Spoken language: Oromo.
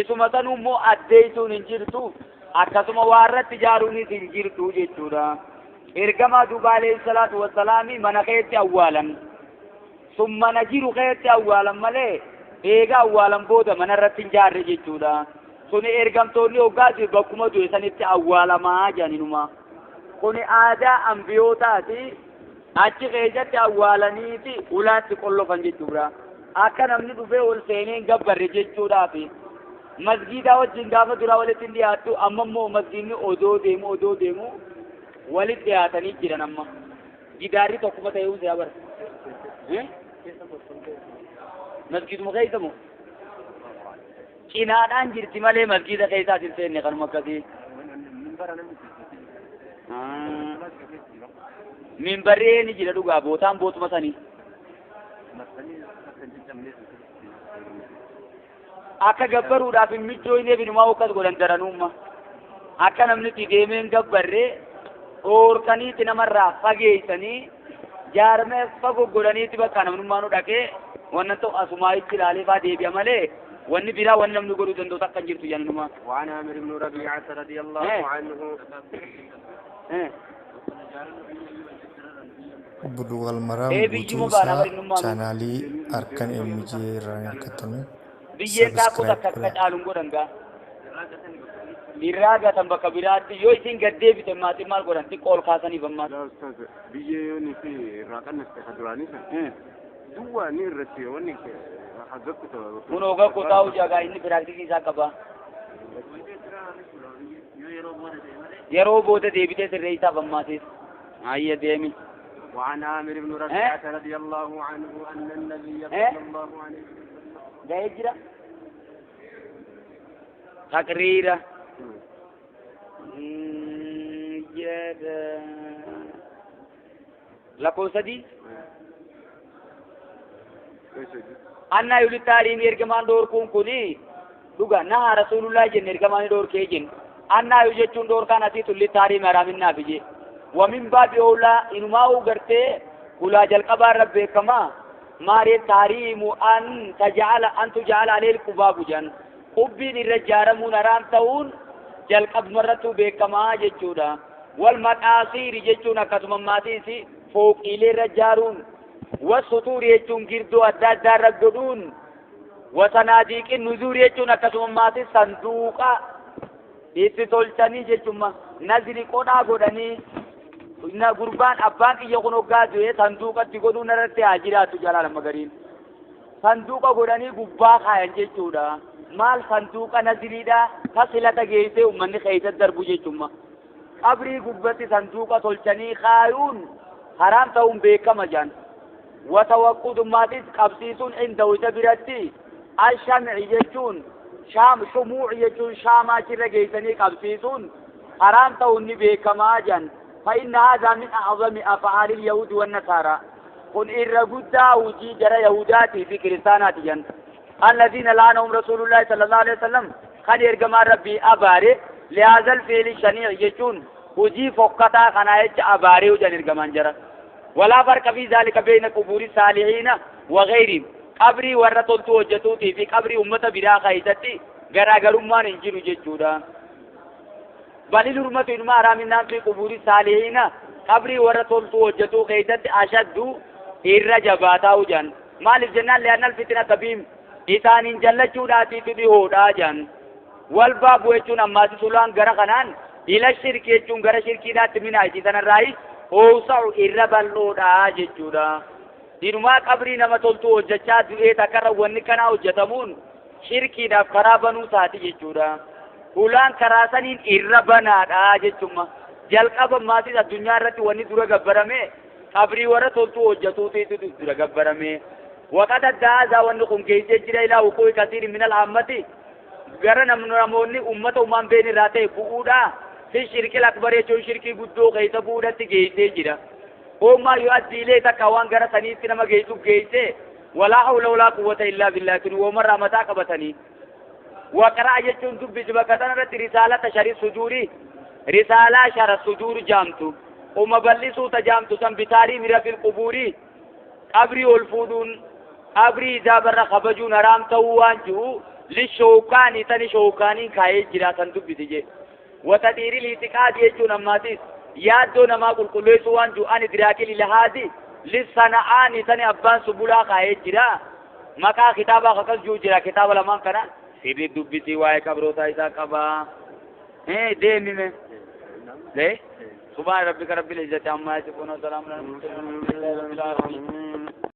Isuma sanuu immoo addeessuun hin jirtu, akkasuma waa irratti ijaaruunis hin jirtu jechuudha. Ergamaa duuba alayhi salaatu wassalaami mana keetti awwaalan. Sun mana jiru keetti awwaalan malee eega awwaalan booda mana irratti hin jaarre jechuudha. Suni ergamtoonni hoggaa du'e bakkuma du'e sanitti awwaalamaa jedhaninuma. Kuni aadaa ambiyootaati. Achi keessatti awwaalaniiti ulaatti qollofan jechuudha. Akka namni dhufee ol seenee hin gabbarre jechuudhaafi. Masgiidaa wajjin gaafa duraa walitti hin dhiyaattu, amma immoo masgiidni odoo deemu odoo deemu walitti dhiyaatanii jiran amma. Gidaarri tokkuma ta'ee uusee bara. Masgiiduma keessa moo? Cinaadhaan jirti malee masgiida keessaas hin seenne kanuma akkasii. Minbarri ni jira dhugaa bootaan bootuma sanii. Akka gabbaruudhaaf hin mijjooyneef inumaa akkas godhan daranumma. Akka namni itti deemee hin gabbarre dhoorkaniitti namarraa fageessanii jaarmee fagoo godhaniitti bakka namnummaa nu dhaqee wannan ta'u asumaa itti ilaalee faa deebi'a malee wanni biraa wanni namni godhuu danda'u takka hin jirtu jedhanuma. وعن عامر بن ربيعة رضي الله عنه Buluugal Maraam Ee guutuu biyyuma baanaa isaa barinummaa chaanaalii Harkan MJ irraa ni argattanii biyyeen taakkoo subscribe takka akka godhaa. caaluun godhan gaa. Irraa gatan bakka biraatti yoo isin gad deebite maatiin maal godhan xiqqoo ol kaasaniif ammaas. لا أستاذ بيجي في راقنا استخدراني دوا نيرتي وني حقك Kun hoogaa kutaa jagaa inni piraaktikii isaa qaba. Yeroo booda deebitee sirreessaaf ammaatis. Ayya deemi. وعن عامر بن ربيعة رضي الله عنه أن النبي إيه؟ صلى الله عليه وسلم Ga'ee jira. Taqriira. Jedha. Lakkoofsa sadii. Annaa yuli taariin ergamaan dhoorkuun kuni dhuga naha rasuulullaa jenne ergamaan dhoorkee jenne. Annaa yu jechuun dhoorkaan asii tulli taarii maraaminnaaf ije. Wamin baabi oolaa inumaa gartee hulaa jalqabaa irra beekamaa maaree taariimu an taja'ala an tuja'ala aleel qubaabu jedhan. Qubbiin irra ijaaramuun haraam ta'uun jalqabuma irrattuu beekamaa jechuudha. Wal maqaasiiri jechuun akkasuma maatiis fooqiilee irra ijaaruun wasutuuri jechuun girdoo adda addaa irra godhuun wasanaadiiqin nuzuuri jechuun akkasuma maatii sanduuqa itti tolchanii jechuun nazri qodhaa godhanii na gurbaan abbaan kiyya kun hoggaa du'e sanduuqatti godhuun irratti haa jiraatu jalaa lama gariin. Sanduuqa godhanii gubbaa kaayan jechuudha. Maal sanduuqa nazriidha kasilata geessee uummanni keessa darbu jechuudha. Qabrii gubbatti sanduuqa tolchanii kaayuun haraam ta'uun beekama jaan. Watawaqqudummaatis qabsiisuun inda isa biratti ashamci jechuun shaam shumuuci jechuun shaamaa achirra geessanii qabsiisuun haraam ta'uun ni beekamaa jaan. فإن هذا من أعظم أفعال اليهود والنصارى. قل إن رجدا وجي جرى يهوداتي في كريستاناتي جن. الذين لعنهم رسول الله صلى الله عليه وسلم خد إرجما ربي أباري لهذا الفعل الشنيع يجون وجي فقطا خنايج أباري وجن إرجمان جرى. ولا فرق في ذلك بين قبور الصالحين وغيرهم. قبري ورطلت وجتوتي في قبري أمة بلا خيزتي غراغرمان إنجيل ججودا. بل الحرمة إنما حرام الناس في قبور الصالحين قبري ورطلت وجتو خيزتي أشد إرجباتا وجن. مال الجنة لأن الفتنة تبيم إسان إن جل جوداتي تبيهودا جن. والباب وجون أما سلوان غرقنان إلى الشرك يجون غر شركي ذات من أجل الرئيس أوسع إربلودا ججودا. Inumaa qabrii nama toltuu hojjechaa du'ee takkarra wanni kanaa hojjetamuun shirkiidhaaf karaa banuu isaati jechuudha. Hulaan karaa saniin irra banaadha jechuudha. Jalqaba maatis addunyaa irratti wanni dura gabbarame qabrii warra toltuu hojjetuutiitu dura gabbarame. Waqata daazaa wanni kun geessee jira ilaa wuquu kasiiri minal ammati gara namoonni uummata uumaan been irraa ta'e bu'uudha. Fi shirkil akbar jechuun shirkii guddoo keessa bu'uudhatti geessee jira. Ooma yoo addiilee takka waan gara saniitti nama geessuuf geesse walaa hawla walaa quwwata illaa billaa kun woomarraa mataa qabatanii. Waqaraa jechuun dubbisi bakka sanarratti risaalata shari suduuri risaalaa shara suduur jaamtu uma bal'isuu tajaamtu san bitaarii mira fil qubuurii qabrii ol fuudhuun qabrii isaa barra kabajuun haraam ta'uu waan jiru Lishookaanii tani shookaanii kaayee jira san dubbisi jee. Watadhiiri liitiqaadi jechuun ammaatis yaaddoo namaa qulqulleessuu waan jiru ani diraakil ilahaadi lissana'aani tani abbaan subulaa kaayee jira. Maqaa kitaabaa akkas jiru jira kitaaba lamaan kana sirri dubbisii waa'ee qabrootaa isaa qabaa. Deemime. Lee? سبحان ربك رب العزة عما يصفون وسلام على المرسلين والحمد لله رب العالمين.